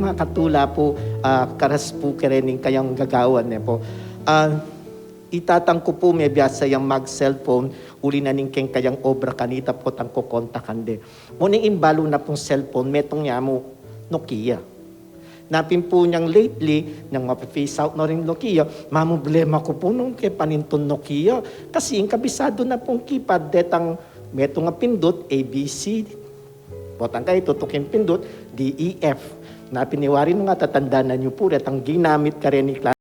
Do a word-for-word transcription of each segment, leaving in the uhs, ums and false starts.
Mga katula pu, ah, karas pu kaya ning kayang gagawan ne pu. Ah, itatang ku pu mebiasa yang mag-cellphone, uli na ning keng kayang obra kanita pu, potang kukontakan de. Nune ing balu na pung cellphone, metung ya mu Nokia. Na pin pu nyang lately, nyang mape-phase out na ring Nokia, mamroblema ku pu nung ke panintun Nokia. Kasi ing kabisadu na pung keypad, detang metung a pindut, A B C. Potang kay tutukin pindut, D E F. Na pin i wari nung atatandanan yu pu, detang ginamit kareni kla-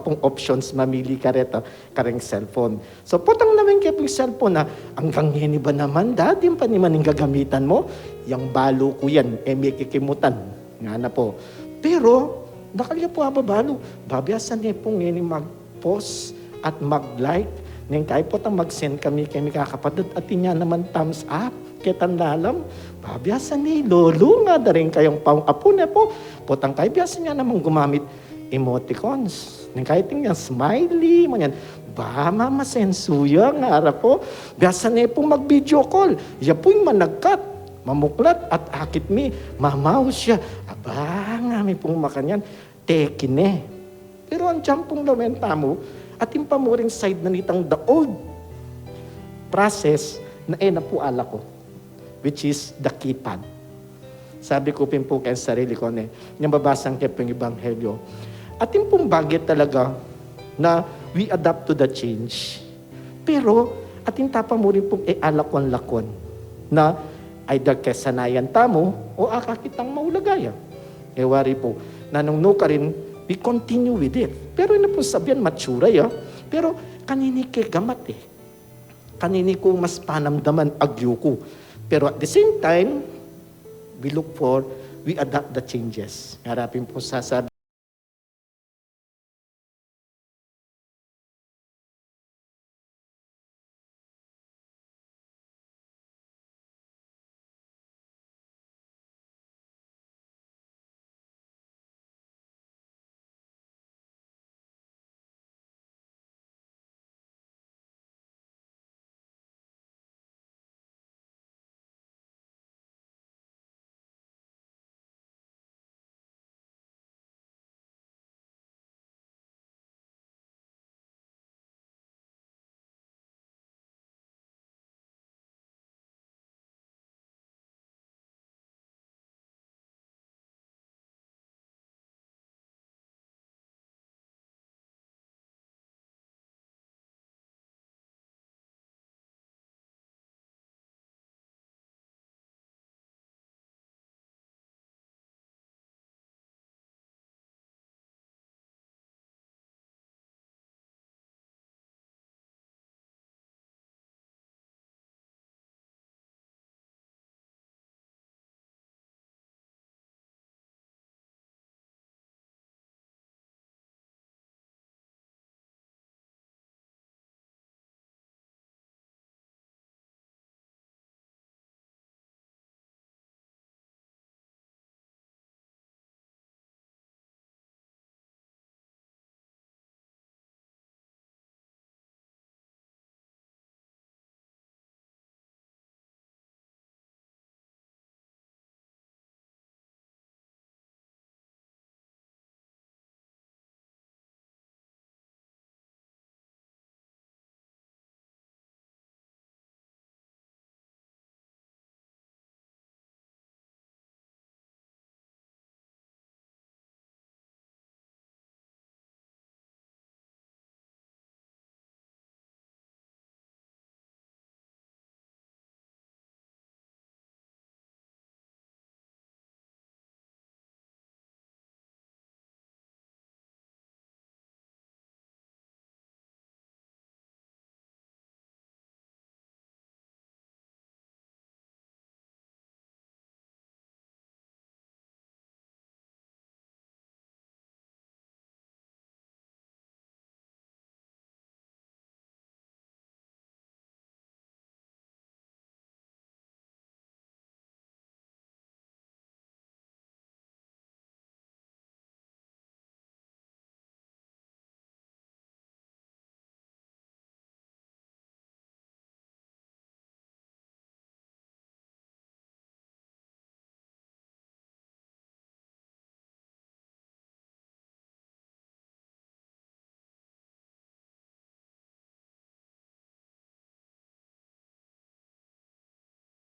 Pung options mamili kareta, kareng cellphone. So, potang namin ke pung cellphone na, anggang ngeni ba naman, dati pa naman ing gagamitan mu, yang balu ku yan, e me kikimutan. Ngana pu. Pero, dakal ya pu ababalu, babiasan ne pu ngeni mag-post at mag-like, neng kay potang mag-send kami keng mikakapatad, atin ya naman thumbs up, ketang lalam, babiasan ne lolo nga, da ring kayang pang-apu ne pu, potang kay biasan ya naman gumamit emoticons. Neng kay atin yang smiley, manyan, ba, mamasensu ya, ngara pu, biasan ne pu mag-video call, ya pu ing managkat, mamuklat at akit mi, mamaus ya. Aba, ngami pung makanyan, teki ne. Pero agyang pung lawen tamu, atin pa mu ring side na nitang the old process na e na pu alako, which is the keypad. Sabi ku pin pu keng sarili ku ne, nyang babasang ke pung ebanghelyo, atin pung bage talaga na we adapt to the change. Pero atin ta pa mu rin pung e alakon-lakon na either kesanayan tamu o akakit tang maulaga ya. E wari pu, nanung nukarin, we continue with it. Pero e na pung sabian mature ya. Pero kanini ke gamat e. Kanini ku mas panamdaman agyu ku. Pero at the same time, we look for, we adapt the changes. Ngara pin pu sasabi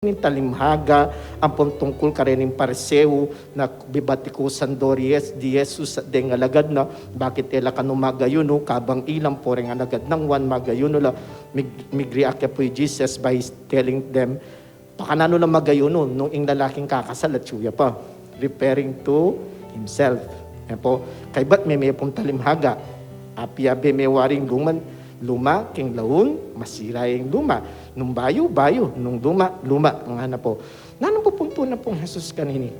Ning talimhaga ampon tungkul karening Pariseo na bibatikusan do ri Jes-, di Jesus deng alagad na, bakit e la kanu magayunu, kabang ilang pu reng alagad nang Juan magayunu la? Mig-, mig-react ya pu i Jesus by telling them, pakananu la magayunu nung ing lalaking kakasal atyu ya pa? Referring to himself. Yan pu, kaybat me-, mepung talimhaga. Apia be me waring luma, luma keng laun, masira ing luma. Nung bayu, bayu, nung luma, luma, ngana pu. Nanung pupuntuan na pung Jesus kanini?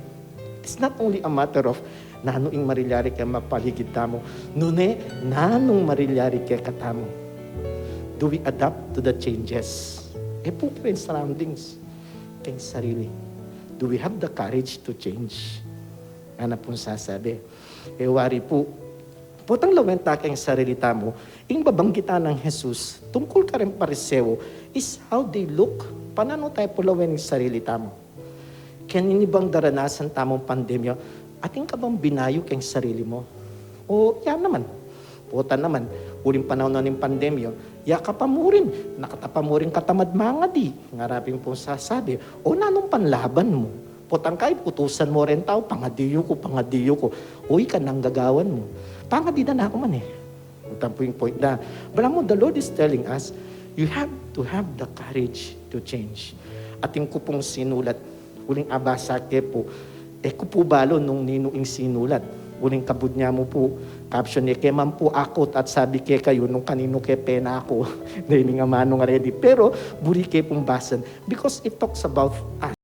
It's not only a matter of nanu ing marilyari keng mapaligid tamu, nune, nanung marilyari kekatamu. Do we adapt to the changes? E pu keng surroundings, keng sarili. Do we have the courage to change? Ngana pung sasabi. E wari pu, potang lawen ta keng sarili tamu, ing babanggitan nang Jesus tungkul kareng Pariseo is how they look. Pananu tamu pu lawen ing sarili tamu? Keng ini bang daranasan tamung pandemya, atin ka bang binayu keng sarili mu? O, yan naman. Pota naman, uling panaun na ning pandemya, ya ka pa mu rin, nakata pa mu ring katamad mangadi, ngara pin pung sasabi, o nanung panlaban mu? Potang kaybat utusan mu reng tau, pangadi yu ku, pangadi yu ku. Uy, ka nang gagawan mu. Pangadi da na ku man e. Utan pu ing point da. Balamu, the Lord is telling us, you have to have the courage to change. Atin ku pung sinulat, uling abasa ke pu, e ku pu balu nung ninu ing sinulat. Uling kabud nya mu pu, caption ye ke man pu, akut at sabi kekayu nung kaninu ke pena ku. Deni nga manung aredi. Pero, buri ke pung basan. Because it talks about us.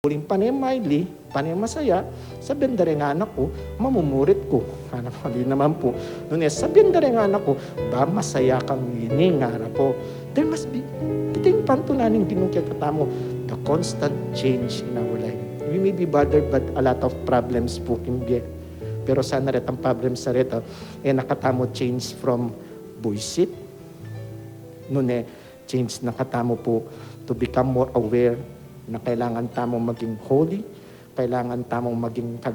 Uling pane maili, pane masaya, sabian da reng anak ku, mamumurit ku. Anak, mali naman pu. Nune, sabian da reng anak ku, ba masaya kang ini, ngara pu. There must be, iti ing pantunan ning Ginu kekatamu, the constant change in our life. We may be bothered by a lot of problems pu, king bie. Pero sana retang problems a reta, e na katamu change from buisit. Nune, change na katamu pu to become more aware na kailangan tamu maging holy, kailangan tamu maging kal-,